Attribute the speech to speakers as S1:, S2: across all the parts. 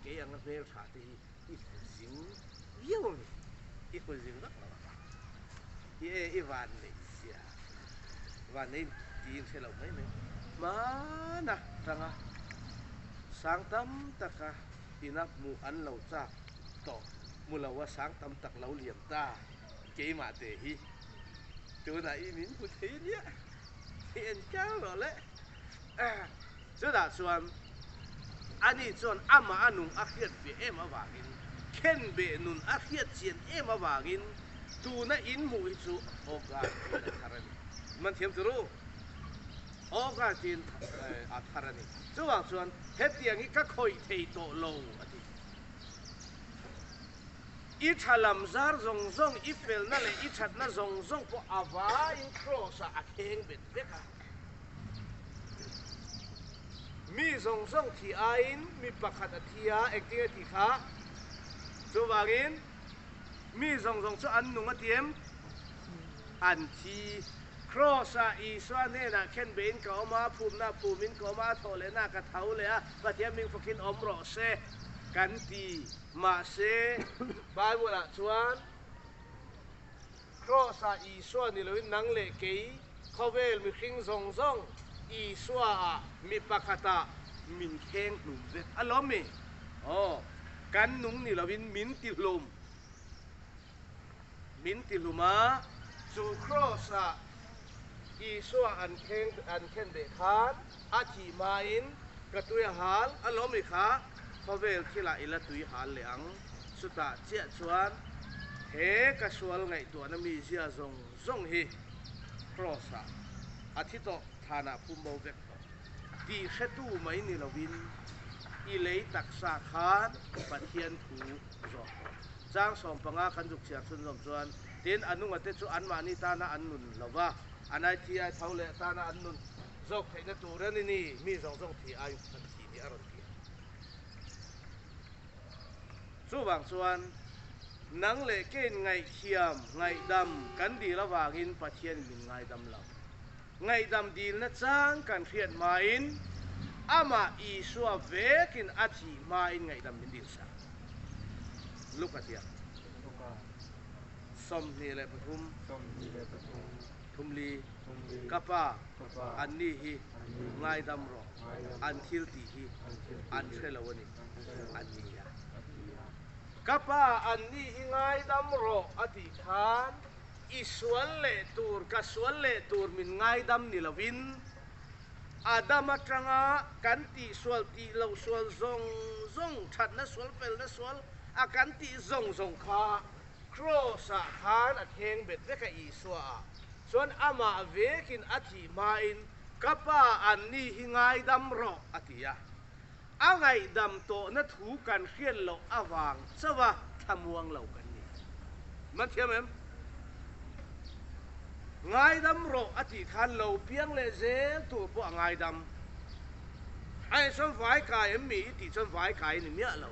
S1: Kei anga hmeltha te hi i hmu zing viau a mi? I hmu zing vak lo ang. I e i van neih zia van nei tiin hre lo mai mai. Hmana tanga sang tam taka ina hmuh an lo chak tawh hmu lo a sang tam tak lo liam ta keimah te hi tunah i min hmu thei nia i en kar rawh le. Chutah chuan ani chuan amah a nung a hriat fiah em avangin, khenbeh nun a hriat chian em avangin tuna in hmuh hi chu August tiin a thar a ni. Man thiam tur u? August tiin a thar a ni. Chuvang chuan hetiang hi ka khawih thei tawh lo a ti. I tha lam zar zawng zawng, i felna leh i thatna zawng zawng pawh a vaiin Kraws-ah a kheng bet vek a. Mi zawng zawng thih aiin mi pakhat a thi a, engtin nge tih kha? Chuvangin mi zawng zawng chu an nung a ti em? An thi. Kraws-ah Isua hnenah khenbeiin ka awm a, phumna phumin ka awm a, a thawh lehna ka tho leh a, Pathian hming fakin awm rawh se kan ti. Mahse, Bible-ah chuan Kraws-ah Isua ni loin nang leh kei, Khawvel mihring zawng zawng Isua-ah mi pakhatah min kheng hlum vek a lawm mi? Aw, kan nung ni loin min ti hlum. Min ti hlum a, chu Kraws-ah Isua an kheng an khen beh khan a thih hmain ka tui a hal a lawm mi kha khawvel thilah i la tui hal leh ang. Chutah chiah chuan he ka sual ngaihtuahna mizia zawng zawng hi Kraws-ah a thi tawh, thlanah phum bo vek tawh tih hretu mai ni lovin i lei taksa khan Pathian thu zawm rawh. Chang 15 kan zuk chhiar chhunzawm chuan, tin, a nungate chu anmahni tana an nun lo va, an ai thi ai tho leh tana an nun zawk theihna tur a ni ni, mi zawng zawng thi aiin an thi ni a rawn ti a. Chuvang chuan, nang leh kein ngaihthiam, ngaihdam kan dil avangin Pathianin min ngaidam lo. Ngaihdam dilna chang kan hriat hmain, amah Isua vekin a thih hmain ngaihdam min dil sak. Luka tia. 23. Thumli. Ka Pa, anni hi ngaidam rawh, an thil tih hi an hre lo a ni, a ti a. Ka Pa, anni hi ngaidam rawh, a tih khan, I sual leh tur, ka sual leh tur min ngaidam ni lovin, Adam atanga kan tih sual tih loh sual zawng zawng, thatna sual, felna sual a kan tih zawng zawng kha Kraws-ah khan a kheng bet vek a Isua-ah chuan amah vekin a thih hmain Ka Pa anni hi ngaidam rawh a ti a. A ngaihdam tawhna thu kan hriat loh avang chauh a thlamuang lo kan ni. Man thiam em? Ngaidam rawh a tih khan lo piang leh zel tur pawh a ngaidam. A en chuan vai kai em mi i tih chuan vai kai a ni miah lo.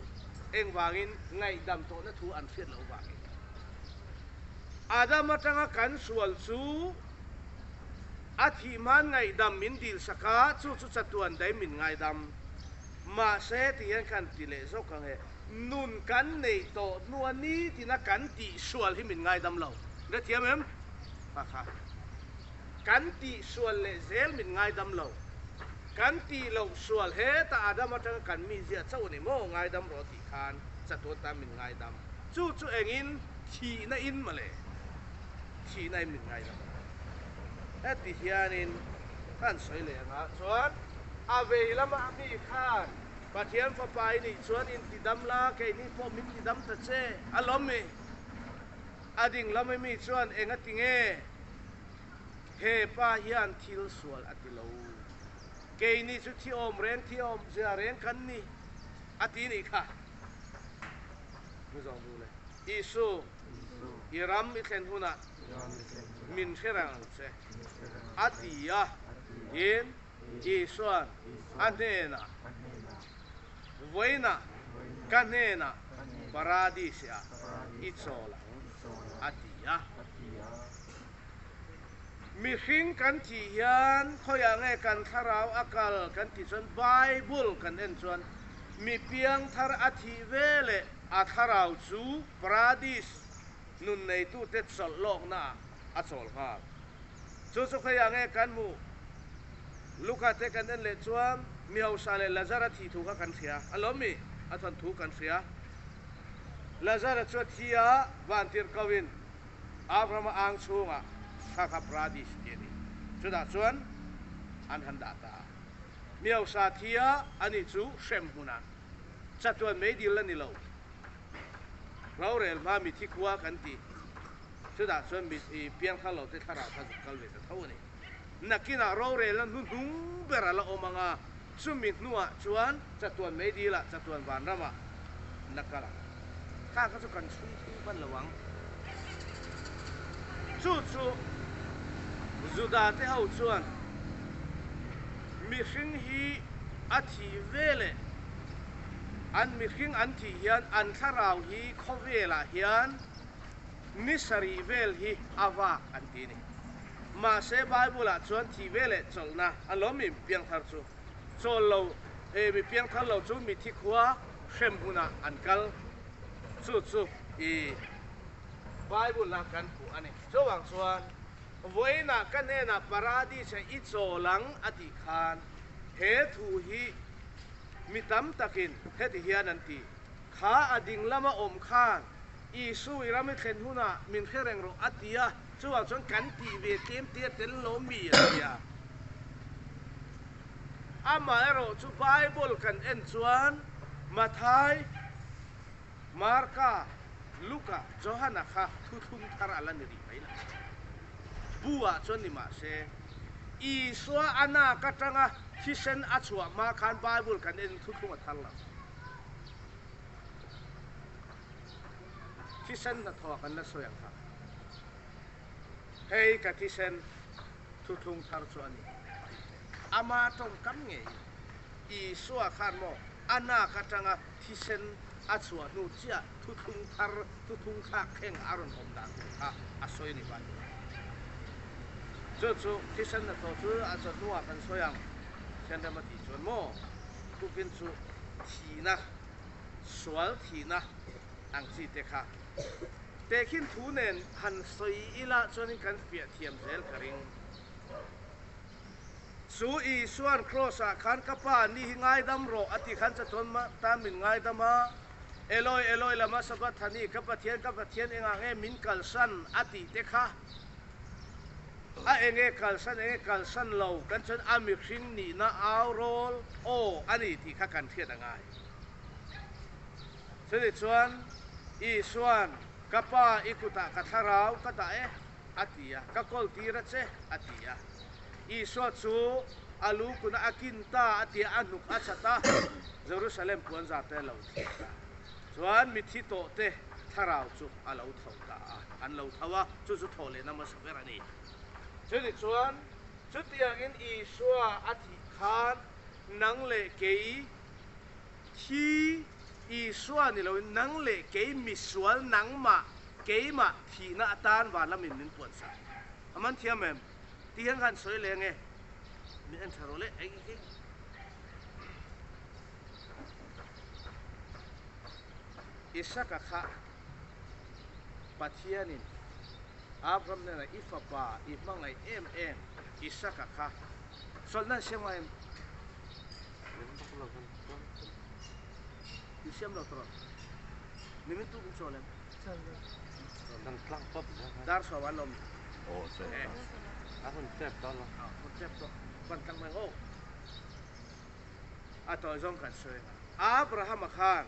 S1: Engvangin ngaihdam tawhna thu an hriat loh vangin. Adam atanga kan sual chu a thih hman ngaihdam min dil sak a, chu chu chatuan daih min ngaidam. Mahse ti hian khan ti leh zawk ang e, nun kan neih tawh hnua nitina kan tih sual hi min ngaidam lo. Hrethiam em? Kha kha. Kan tih sual leh zel min ngaidam lo. Kan tih loh sual hetah Adam atanga kan mizia chauh a ni maw ngaidam rawh tih khan chatuan tan min ngaidam. Chu chu engin thihna in mawle thihna in min ngaidam a ni. Heti hianin khan sawi leh anga chuan a vei lama mi khan Pathian fapa i nih chuan intidam la keini pawh min tidam ta che a lawm mi? A ding lama mi chuan enga tinge? He pa hian thil sual a ti lo. Keini chu thi awm reng, thi awm zia reng kan ni, a ti nih kha. Mu zawng du le. Isu, i ram i thlen hunah min hre reng ang che, a ti a. Tin, Isua'n a hnenah, Vawiinah ka hnenah Paradis-ah i chawl ang, a ti a. Mihring kan thih hian khawiah nge kan thlarau a kal kan tih chuan Bible kan en chuan. Mi piangthar a thih ve leh a thlarau chu Paradis nun neitute chawlh lawknaah a chawl nghal. Chu chu khawih ah nge kan hmuh? Luka te kan en leh chuan mi hausa leh Lazara thih thu kha kan hria. A lawm mi? A thawn thu kan hria. Lazara chu a thi a, vantirh ko in Abrahama ang chhungah kha kha Paradis tih a ni. Chutah chuan an han dah ta a. Mi hausa thi a, ani chu hrem hmunah chatuan meidil a ni lo. Rorel hma mithi khua kan tih chutah chuan mi i piangthar lo te thlarau kha zuk kal ve ta tho a ni. Nakinah rorelna hnuhnung ber a la awm ang a, chumi hnuah chuan chatuan meidilah chatuan vanramah na kal ang. Kha kha chu kan chhui thui hman lo ang. Chu chu Juda te ho chuan mihring hi a thih veleh an mihring an thih hian an thlarau hi khawvelah hian ni sarih vel hi a vak an ti a ni. Mahse Bible ah chuan thih veleh chawlhna a lawm mi piangthar chu chawl lo e mi piangthar lo chu mithi khua hrem hunah an kal chu chu i Bible a kan hmuh a ni. Chuvang chuan vawiinah ka hnenah Paradis-a i chawl ang a tih khan he thu hi mi tam takin heti hian an ti, Kha a ding lama awm khan Isu i ram i thlen hunah min hre reng rawh a ti a, chuvang chuan kan tih ve tlem te a tel lo mi an ti a. Amaherawh chu Bible kan en chuan Mathai, Marka, Luka, Johana kha thuthlung thar a la ni rih mai lo. Bu ah chuan ni mah se, Isua a nak atanga thisen a chhuah hma khan Bible kan en thuthlung a thar lo. Thisen hnathawh kan la sawi ang kha. Hei ka thisen thuthlung thar chu a ni tih te. Ama tawngkam ngeiin Isua khan maw a nak atanga thisen a chhuah hnu chiah thuthlung thar thuthlung thlak thleng a rawn awm dan tur kha a sawi a ni Bible ah. Chu chu thisen hnathawh chu a chawhnuah kan sawi ang Thianrem a tih chuan maw tukin chu thihna sual thihna ang chi te kha tehkhin thu nen han sawi ila chuanin kan fiah thiam zel ka ring. Chu Isua'n Kraws-ah khan ka Pa ni hi ngaidam rawh a tih khan chatuan tan min ngaidam a, Eloi, Eloi lama Sabachthani, ka Pathian, ka Pathian engah nge min kalsan a tih te kha a enge kalsan enge kalsan lo kan chuan a mihring nihna au rawl aw a ni tih kha kan hriat a ngai. Chutih chuan Isua'n ka Pa i kutah ka thlarau ka dah e a ti a, ka kawl tir a che a ti a. Isua chu a lu kuna a kin ta a tia a hnuk a chat a, Jerusalem puanzar te a lo thlir ta. Chuan mithi tawh te thlarau chu a lo tho ta a, an lo tho a, chu chu thawh lehna hmasa ber a ni. Chutih chuan chutiangin Isua a thih khan nang leh kei thi Isua ni loin nang leh kei misual nangmah keimah thihna atan van lamin min puansak. A man thiam em? Ti hian khan sawi leng e. Min en tha rawh le. Ei ei. Isaka kha Pathianin Abraham hnenah i fapa i hmangaih em em Isaka kha sawlhna an siam ngai em? I siam lo tawh. Nimin tu min chawl em? Dar sawm an awm.
S2: Aw chaw ta.
S1: A hun tep tawh lo. A hun tep tawh. Ban tlang mai ho. A tawi zawng kan sawi ang. Abrahama khan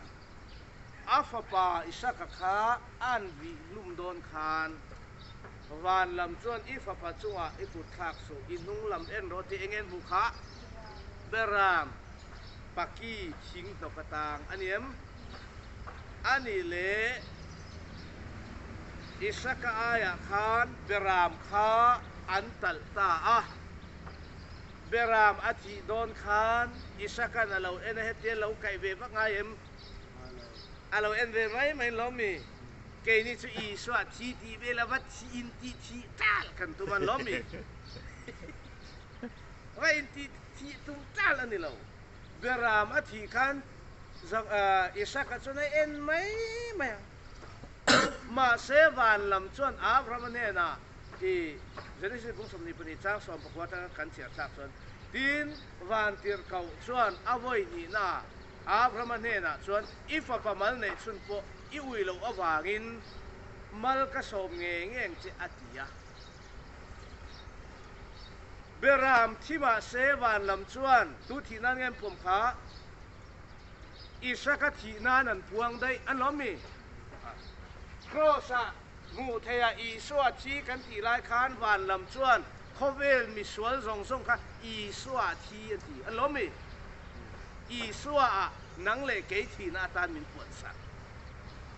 S1: a fapa Isaka kha an vih hlum dawn khan van lam chuan i fapa chungah i kut thlak suh, i hnung lam en rawh tih eng en hmuh kha Beram paki thing hnawk atang a ni em? A nih leh Isaka aiah khan Beram kha an talh ta a. Beram a thih dawn khan Isaka'n a lo en a, hetia lo kaih ve vak ngai em? A lo en ve mai mai lawm mi? Keini chu Isua thi tih vel a va thi in tih thih tal kan tum a lawm mi? Va in tih thih tum tal a ni lo. Beram a thih khan. Isaka chuan a en mai mai a. Mahse van lam chuan Abrahama hnenah i Genesis bung 22 chang 19 atanga kan chhiar thlak chuan, Tin, vantirhkoh chuan a vawi hnihnaah Abrahama hnenah chuan, I fapa mal neih chhun pawh i ui loh avangin mal ka sawm ngei ngei ang che, a ti a. Beram thi mahse van lam chuan tu thih nan nge an pawm kha? Isaka thih nan an puang daih an lawm mi? Kraws-ah hmuh theiha Isua thi kan tih lai khan van lam chuan khawvel misual zawng zawng kha Isua thi an ti an lawm mi? Isua-ah nang leh kei thihna atan min puansak.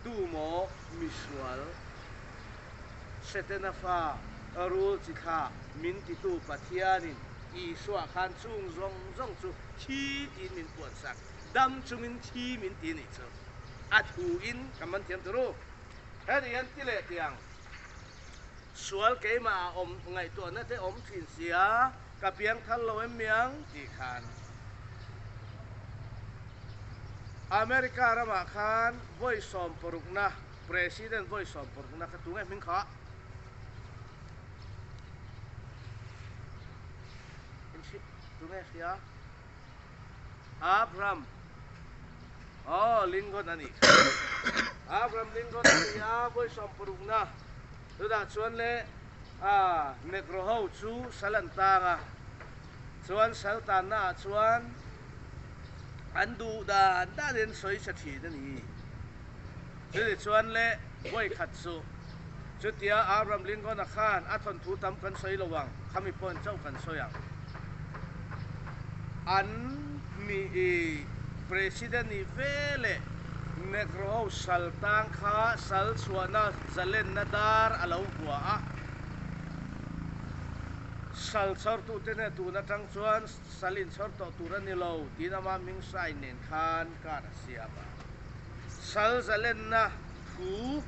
S1: Tu maw misual? Setana fa, rul chi thla min titu Pathianin Isua khan chung zawng zawng chu thi tiin min puansak, dam chungin thi min ti nih chu a thuin ka man thiam tur u. Heti hian ti leh tiang sual keimah a awm ngaihtuahna te awm thin sia, ka piang thar lo em miang tih khan America ramah khan vawi sawmparukna President vawi sawmparukna kha tunge hming kha? Tunge hria? Abraham Oh, Lincoln a nih kha. Abraham Lincoln a ni a, vawi sawmparukna. Chutah chuan le a Negro ho chu sal an tang a, chuan sal tanna ah chuan an duh dan danin sawi chhe thin a ni. Chutih chuan le vawi khat chu chutia Abraham Lincoln-a khan a thawnthu tam kan sawi lo ang, khami point chauh kan sawi ang. An ni i President nih ve leh Negro ho sal tang kha sal chhuahna zalenna dar a lo hua a. Sal chhawrtute hneh tun atang chuan sal inchhawr tawh tur a ni lo tiin ama hming sign nen khan card a siam a. Sal zalenna thu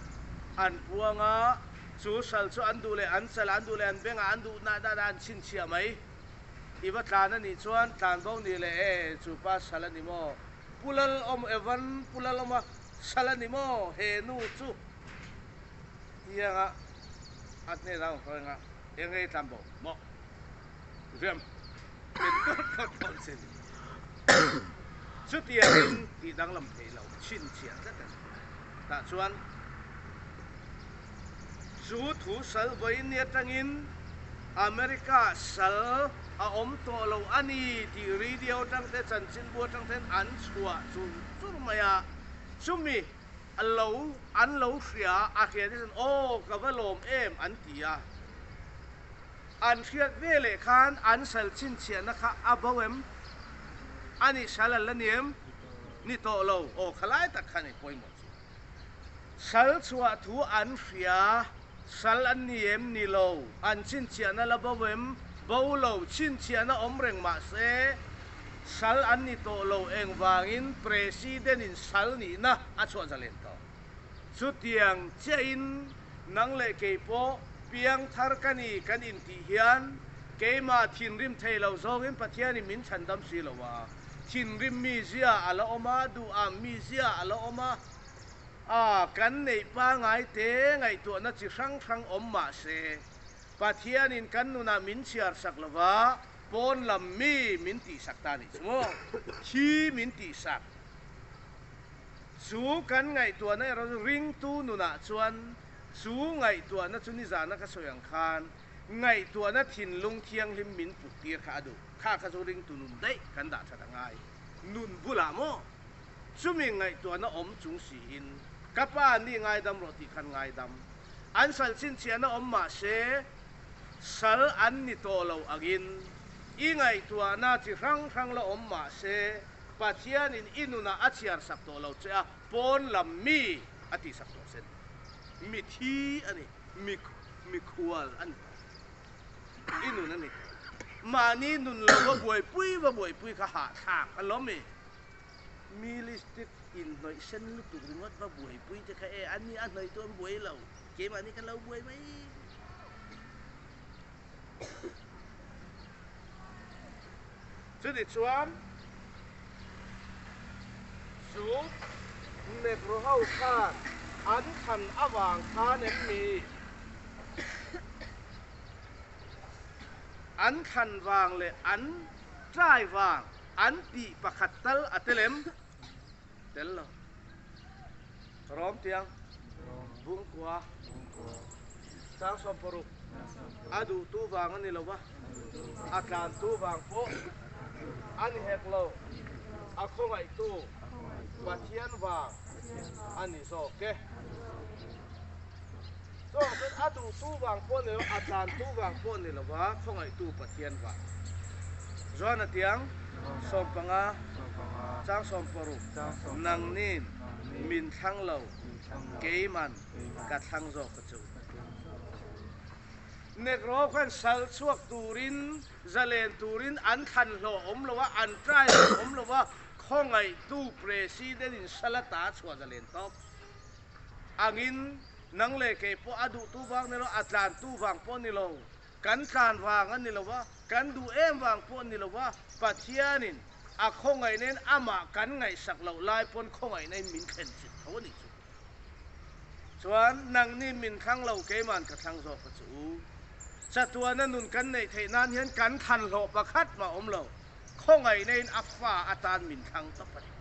S1: an puang a, chu sal chu an duh leh an chala, an duh leh an bengah, an duh nah dan ah an chhinchhiah mai. I va tlan a nih chuan tlan bo nih leh e, chu pa sal a ni maw? Pu Lalawm Evan, Pu Lalawma sal a ni maw? He nu chu tianga a hnenah a rawn hruai anga, eng nge i tlan bo maw? Riam pen dawt dawt dawn che ni. Chutiangin tih danglam theih loh chhinchhiah tlat a ni. Tah chuan chu thu sal vawiin ni atangin America sal a awm tawh lo a ni tih radio atang te chanchinbu atang ten an chhuah chur chur mai a. Chumi lo an lo hria a, a hria te chuan aw ka va lawm em an ti a. An hriat ve leh khan an sal chhinchhiahna kha a bo em? A nih sal an la ni em? Ni tawh lo. Aw khalai tak kha ni pawimawh chu. Sal chhuah thu an hria, sal an ni em? Ni lo. An chhinchhiahna la bo em? Bo lo. Chhinchhiahna awm reng mah se, sal an ni tawh lo. Engvangin President-in sal nihna a chhuah zalen tawh. Chutiang chiahin Nang leh kei pawh piangthar ka ni kan intih hian keimah thinrim thei lo zawngin Pathianin min chhandam si lo a. Thinrim mizia a la awm a, duham mizia a la awm a, a kan neih pangai te ngaihtuahna chi hrang hrang awm mah se Pathianin kan nunah min chhiar sak lo va, pawn lam mi min tihsak ta nih chu maw? Thi min tihsak. Chu kan ngaihtuahna erawh chu ringtu nunah chuan chu ngaihtuahna chu nizana ka sawi ang khan ngaihtuahna thinlung thianghlim min put tir kha a duh. Kha kha chu ringtu nun daih kan dah that a ngai. Nun bulah maw? Chumi ngaihtuahna awm chung siin ka pa ni ngaidam rawh tih khan ngaidam. An sal chhinchhiahna awm mah se sal an ni tawh lo angin i ngaihtuahna chi hrang hrang la awm mah se Pathianin i nunah a chhiar sak tawh lo che a, pawn lam mi a tih sak tawh sen. Mi thi a ni, mi mikhual a ni tawh. I nun a ni tawh. Mahni nun lo va buaipui va buaipui kha hahthlak a lawm i. Mi lipstick inhnawih sen lutuk ringawt va buaipui te kha e, a ni a hnawih tu an buai lo, keimahni kan lo buai mai. Chutichuan, chu Chu Negro ho khan an thlan avang khan em mi? An thlan vang leh an try vang an tih pakhat tal a tel em? Tel lo. Rawm tiang Bungkua Changsawmparuk a duhtu vang a ni lo va, a tlantu vang pawh a ni hek lo, a khawngaihtu Pathian vang a ni zawk e. Chuvang chuan a duhtu vang pawh a ni lo, a tlantu vang pawh a ni lo va, khawngaihtu Pathian vang. Joana tiang 15, chang 60, Nangnin min thlang lo, keiman ka thlang zawk a chu. Negro khan sal chhuak turin, zalen turin an thlan hlawh awm lo a, an try hlawh awm lo a, khawngaihtu President in sal a ta chhuah zalen tawp. Angin nang leh kei pawh a duhtu vang ni lo, a tlantu vang pawh ni lo, kan tlan vang a ni lo a, kan duh em vang pawh ni lo a, Pathianin a khawngaihna in amah kan ngaihsak loh lai pawn khawngaihna in min thlen chit tho a nih chu. Chuan nangni min thlang lo keiman ka thlang zawk a chu u. Chatuana nun kan neih theih nan hian kan thlan hlawh pakhat mah awm lo, khawngaihna in a fa atan min thlang tawp a ni.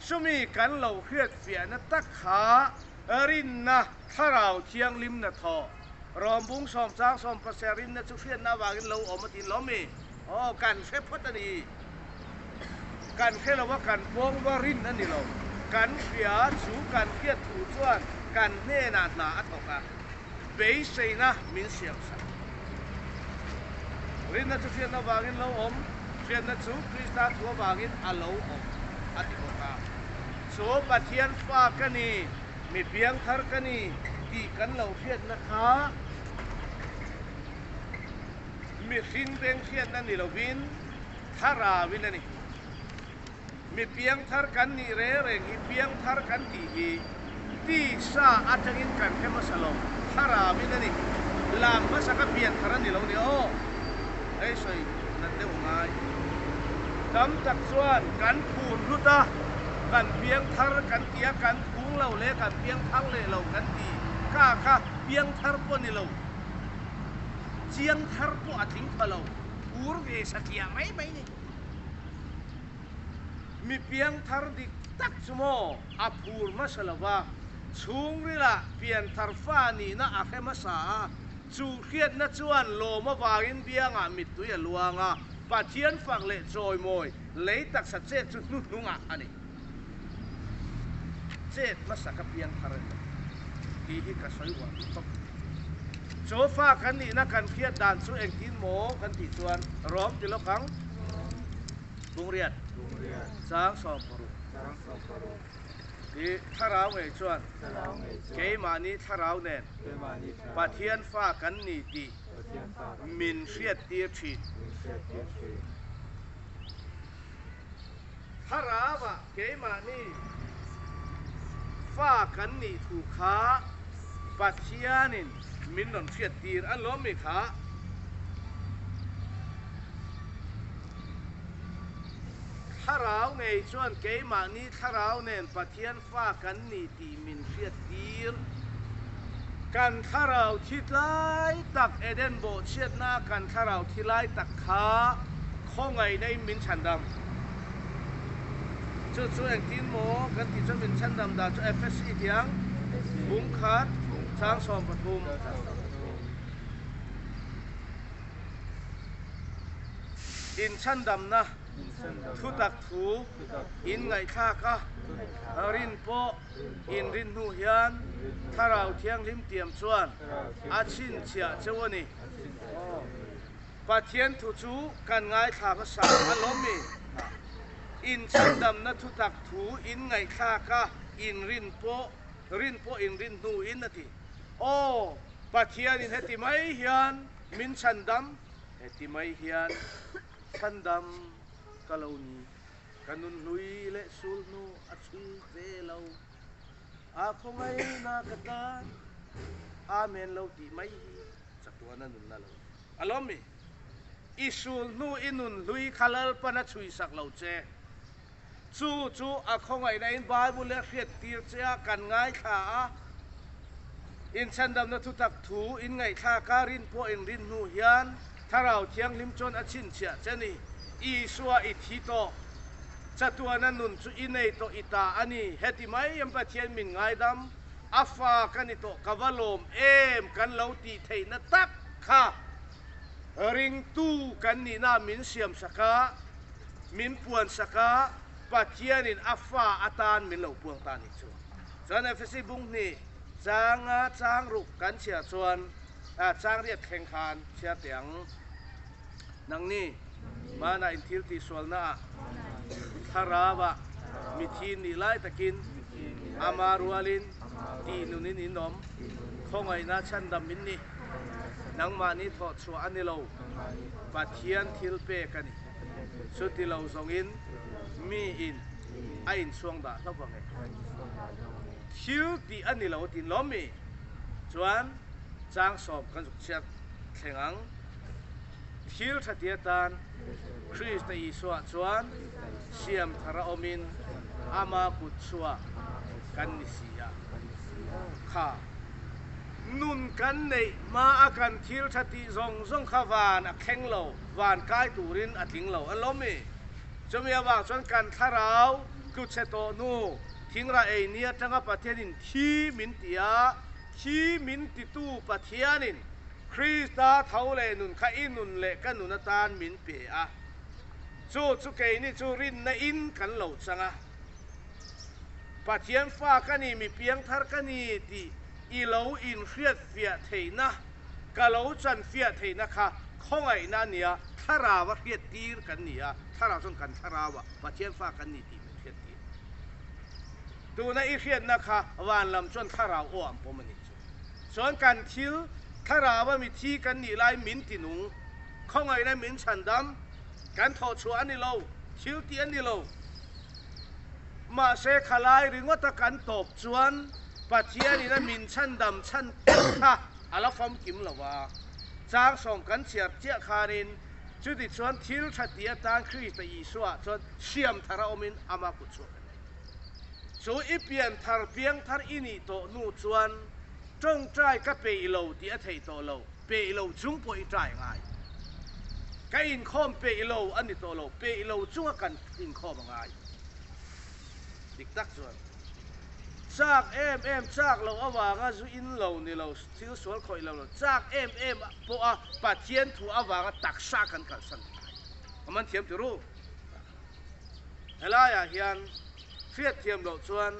S1: Chumi kan lo hriatfiahna tak kha rinna Thlarau Thianghlimna thaw Rawmbung sawmchang sawmpaseh rinna chu hriatna avangin lo awm a tin lo mi? Aw, kan hre phawt a ni. Kan hre lo a, kan pawng va rin a ni lo. Kan hria chu kan hriat thu chuan kan hnenah hna a thawk a, beiseina min siam sak. Rinna chu hriatna avangin lo awm, hriatna chu Krista thu avangin a lo awm, a ti bawk a. Chu Pathian fa ka ni, mi piangthar ka ni tih kan lo hriatna kha mihring beng hriatna ni lovin thlarauin a ni. Mi piangthar kan nih reng reng hi piangthar kan tih hi tisa atangin kan hre hmasa lo, thlarauin a ni. Lam hmasa kha pianthar a ni lo nia aw, hei sawi nat deuh a ngai. Tam tak chuan kan phur hlut a, kan piangthar kan ti a, kan phung lo leh kan piangthar leh lo kan ti kha kha piangthar pawh a ni lo, chiangthar pawh a tling pha lo, phur ve satliah mai mai ni. Mi piangthar dik tak chu maw a phur hmasa lo va, chhungrilah pianthar fa nihna a hre hmasa a, chu hriatna chuan lawm avangin biangah mittui a luang a, Pathian fak leh chawimawi lei taksa chet chu hnuhnungah a ni. Chet hmasa ka piangthar a ni tih hi ka sawi uar duh khawp. Chu fa kan nihna kan hriat dan chu engtin maw kan tih chuan rawm ti lawk ang. Bungriat chang 60 i thlarau ngei chuan keimahni thlarau nen Pathian fa kan ni tih min hriattir thin. Thlarauah keimahni fa kan nih thu kha Pathianin min rawn hriattir a lawm mi kha. Thlarau ngei chuan keimahni thlarau nen Pathian fa kan ni tih min hriattir. Kan thlarau thi tlai tak Eden bawhchhiatna kan thlarau thi lai tak kha Khawngaihna in min chhandam. Chu chu engtin maw kan tih chuan min chhandam dan chu Efesi tiang bung khat chang 13. In chhandamna thutak thu in ngaihthlak a, rin pawh in rin hnu hian Thlarau Thianghlim tiam chuan a chhinchhiah cheu a ni. Pathian thu chu kan ngaithla hmasa a lawm mi? Inchhandamna thutak thu in ngaihthlak a, in rin pawh rin pawh in rin hnu in a ti. Aw, Pathianin heti mai hian min chhandam, heti mai hian chhandam ka lo ni, ka nun hlui leh sul hnu a chhui ve lo, a khawngaihna ka tan Amen lo tih mai hi chatuana nunna lo ni. A lawm mi? I sul hnu i nun hlui kha Lalpan a chhui sak lo che. Chu chu a khawngaihna in Bible a hriat tir che a, kan ngaithla a. Inchhandamna thutak thu in ngaihthlak a, rin pawh in rin hnu hian Thlarau Thianghlim chuan a chhinchhiah che ni. Isua i thi tawh. Chatuana nun chu i nei tawh i ta a ni. Heti mai em Pathian min ngaidam, a fa ka ni tawh ka va lawm em kan lo tih theihna tak kha ringtu kan nihna min siamsak a, min puansak a, Pathianin a fa atan min lo puang ta nih chu. Chuan Efesi bung hnih changa chang ruk kan chhiar chuan chang riat thleng khan chhiar teh ang. Nangni hmanah in thil tihsualna ah thlarau ah mithi nih lai takin ama rualin tih nunin in awm, khawngaihna chhandam min ni. Nangmahni thawh chhuah a ni lo, Pathian thil pek a ni. Chuti lo zawngin miin a inchhuang dah hlauh vang e. Thil tih a ni lo tin lawm mi? Chuan changsawm kan zuk chhiat thleng ang. Thil tha ti atan Krista Isua chuan siam thar a awmin ama kut chhuah kan ni si a. Kha nun kan neih hma a kan thil tha tih zawng zawng kha van a thleng lo, van kai turin a tling lo an lawm mi? Chumi avang chuan kan thlarau tluchhe tawh hnu thingrah ei ni atanga Pathianin thi min ti a, thi min titu Pathianin Krista tho leh nun kha i nun leh ka nun atan min pe a, chu chu keini chu rinna in kan lo chang a. Pathian fa ka ni, mi piangthar ka ni tih i lo inhriatfiah theihna, ka lo chanfiah theihna kha khawngaihna a nia, thlarau a hriattir kan ni a, thlarau chuan kan thlarau ah Pathian fa kan ni tih min hriattir. Tuna i hriatna kha van lam chuan thlarau aw an pawm a nih chu. Chuan kan thil thlarau a mithi kan nih lai min ti nung, khawngaihna min chhandam, kan thawh chhuah a ni lo, thil tih a ni lo. Mahse khalai ringawta kan tawp chuan Pathianin a min chhandam chhan tak kha a la famkim lo a. Changsawm kan chhiar chiah khanin chuti chuan thil tha ti atan Krista Isua chuan siam thar a awmin ama kut chhuak a nei. Chu i pian thar piang thar i nih tawh hnu chuan tawngtai ka peih lo tih a theih tawh lo, peih lo chung pawh i tai ngai. Ka inkhawm peih lo a ni tawh lo, peih lo chunga kan inkhawm a ngai. Dik tak chuan chak em em chak loh avanga zu in lo ni lo, thil sual khawih lo lo, chak em em pawha Pathian thu avanga taksa kan kalsan ngai. A man thiam ti ru. Helaiah hian hriatthiam loh chuan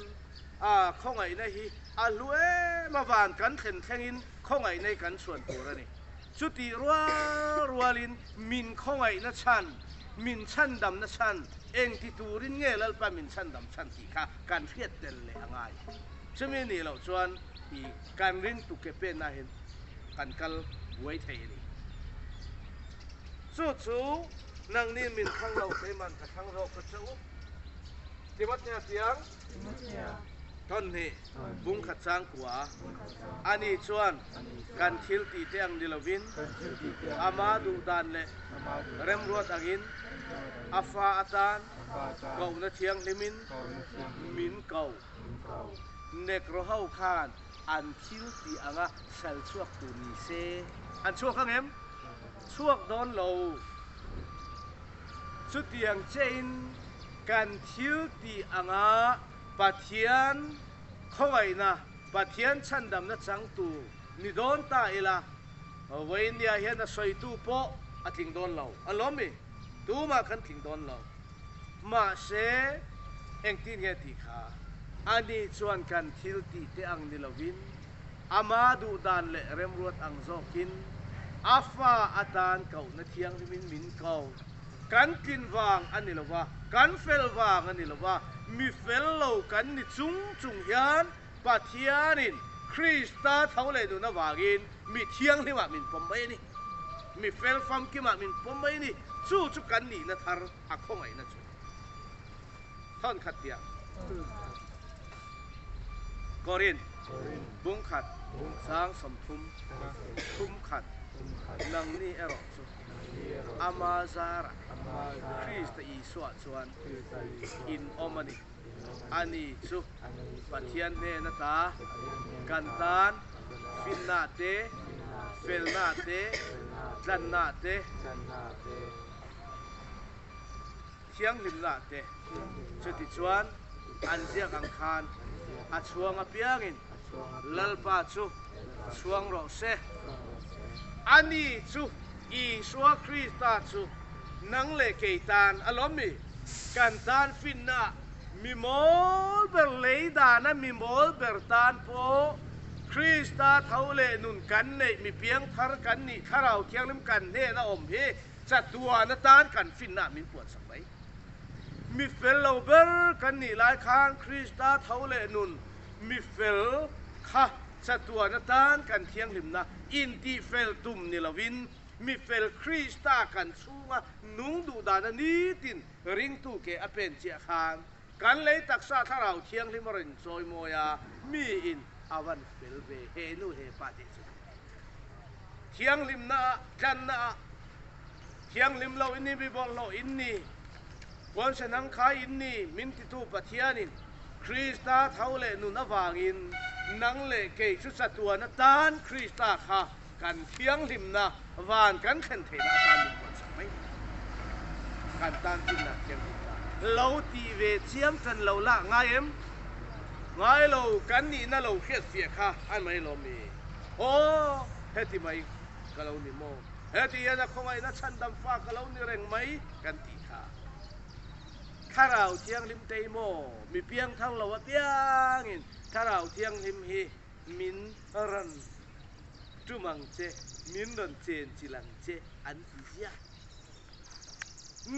S1: a khawngaihna hi a hlu em a, van kan thlen thlengin khawngaihna hi kan chhuan tur a ni. Chutih rual rualin min khawngaihna chhan, min chhandamna chhan, engti turin nge Lalpa min chhandam chhan tih kha kan hriat tel leh a ngai. Chumi nih loh chuan i kan rintu ke penna hian kan kal buai thei a ni. Chu chu Nangni min thlang lo keiman ka thlang zawk ka che u. Timothea tiang Tawnhnih bungkhat changkua ani chuan kan thil tih te ang ni lovin ama duh dan leh remruat angin a fa atan kohna thianghlimin min ko. Negro ho khan an thil tih anga sal chhuak tur ni se an chhuak ang em? Chhuak dawn lo. Chutiang chein kan thil tih anga Pathian khawngaihna, Pathian chhandamna changtu ni dawn ta ila, Vawinia hian a sawitu pawh a tling dawn lo. A lawm mi? Tumah kan tling dawn lo. Mahse, engtin nge tih kha? Ani chuan kan thil tih te ang ni lovin, Ama duh dan leh remruat ang zawkin a fa atan kohna thianghlimin min ko. Kan tlin vang a ni lo va, kan fel vang a ni lo va, mi fel lo kan ni chung chung hian Pathianin Krista tho leh nun avangin mi thianghlimah min pawm mai a ni. Mi fel famkimah min pawm mai a ni. Chu chu kan nihna thar a khawngaihna chu. Thawn khat tiah. Korin, bung khat, sang 30, thum khat. Nangni erawh chu Ama zarah Krista Isuaah chuan in awm a ni. Ani chu Pathian hnen ata kan tan finna te, felna te, tlanna te, thianghlimna te, chutichuan an ziak ang khan a chhuang apiangin Lalpa chu chhuang rawh se. Ani chu Isua Krista chu nang leh kei tan a lawm mi? Kan tan finna mi mawl ber lei dana mi mawl ber tan pawh Krista tho leh nun kan neih mi piangthar kan nih Thlarau Thianghlim kan hnena awm hi chatuan atan kan finna min puansak mai. Mi fel lo ber kan nih lai khan Krista tho leh nun mi fel kha chatuan atan kan thianghlimna intihfel tum ni lovin mi fel Krista kan chhunga nung duh dana nitin ringtu ke a pen chiah khan kan lei taksa thlarau thianghlim a rawn chawimawi a, miin a van fel ve he nu he pa tih chu thianghlimna ah tlanna ah thianghlim lo in ni mi bawlhhlawh in ni puansen ang khai in ni min titu Pathianin Krista tho leh nun avangin nang leh kei chu chatuan atan Krista kha kan thianghlimna van kan thlen theihna atan min puansak mai kan tan finna thianghlimna lo tih ve chiam tan lo lah ngai em? Ngai lo kan nihna lo hriatfiah kha a mai lo mi? Aw heti mai ka lo ni maw? Heti hian a khawngaihna chhandam fa ka lo ni reng mai kan tih kha. Thlarau Thianghlim tei maw? Mi piangthar lo apiangin Thlarau Thianghlim hi min rawn tum ang che, min rawn chen chilh ang che an ti ziah.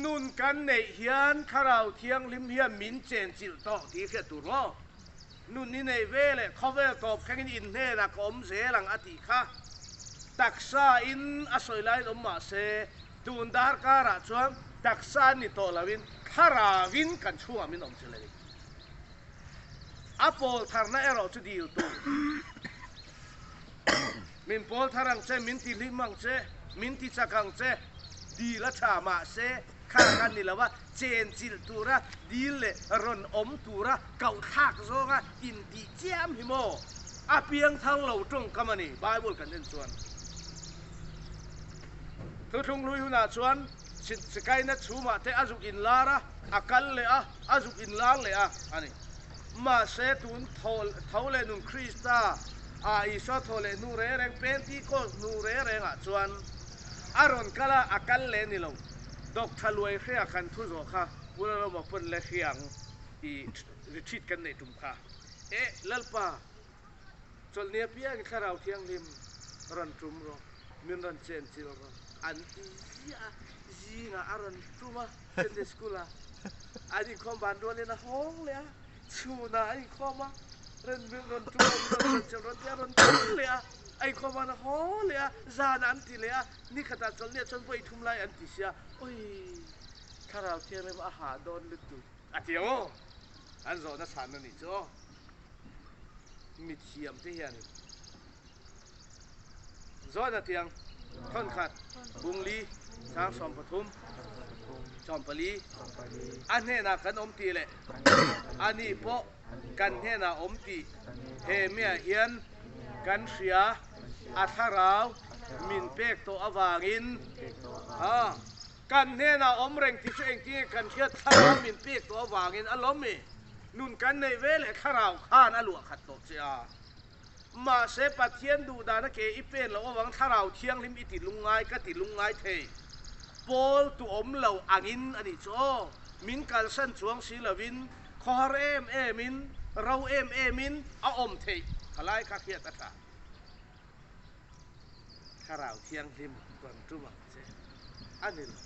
S1: Nun kan neih hian Thlarau Thianghlim hian min chen chilh tawh tih hriat tur maw? Nun i neih ve leh khawvel tawp thlengin in hnenah ka awm zel ang a tih kha. Taksa in a sawi laiin awm mah se, tun darkarah chuan taksa ni tawh loin thlarauin kan chhungah min awm chilh a ni. A pawl tharna erawh chu dil tur. Min pawl thar ang che, min ti hlim ang che, min ti chak ang che, dil a tha mah se kha khan ni lo a, chen chilh tura dil leh rawn awm tura kohthlak zawnga intih chiam hi maw? A piang thar lo tawngkam a ni, Bible kan en chuan. Thuthlung hlui hunah chuan Sikaina chhumah te a zuk inlar a, a kal leh a, a zuk inlar leh a a ni. Mahse tun tho leh nun Krista ah Isua tho leh hnu reng reng Pentecost hnu reng rengah chuan a rawn kal a, a kal leh ni lo. Doctor Luai Hria kan thu zawh kha Pu Lalawma pawn le hria ang i retreat kan neih tum kha. Eh Lalpa, chawlhni apiangin Thlarau Thianghlim rawn tum rawh, min rawn chen chilh rawh an ti ziah a, zingah a rawn tum a Sunday school ah an inkhawm van rualin a hawng leh a, chhunah a inkhawm a, rawn min rawn tum rawh, min rawn chen chilh rawh tia rawn tum leh a, a inkhawm van a haw leh a, zanah an ti leh a, nikhatah chawlhniah chuan vawi thum lai an ti sia, awii Thlarau Thianghlim a hah dawn lutuk a ti ang aw, an zawhna chhanna nih chu aw, mithiam te hianin. Zawna tiang thawnkhat bungli sang 13 44 a hnenah kan awm tih leh ani pawh kan hnenah awm tih he miah hian kan hria a thlarau min pek tawh avangin ha kan hnenah awm reng tih chu engtinge kan hriat thlarau min pek tawh avangin a lawm mi nun kan neih ve leh thlarau khan a luah khat tawh che a. Mahse, Pathian duh dana ke i pen loh avang Thlarau Thianghlim i ti lungngai ka ti lungngai thei. Paul tu awm lo angin a nih chu aw. Min kalsan chuang si lovin, khawhar em emin, ro em emin a awm theih khalai kha hriat a tha. Thlarau Thianghlim rawn tum ang che. A ni lo.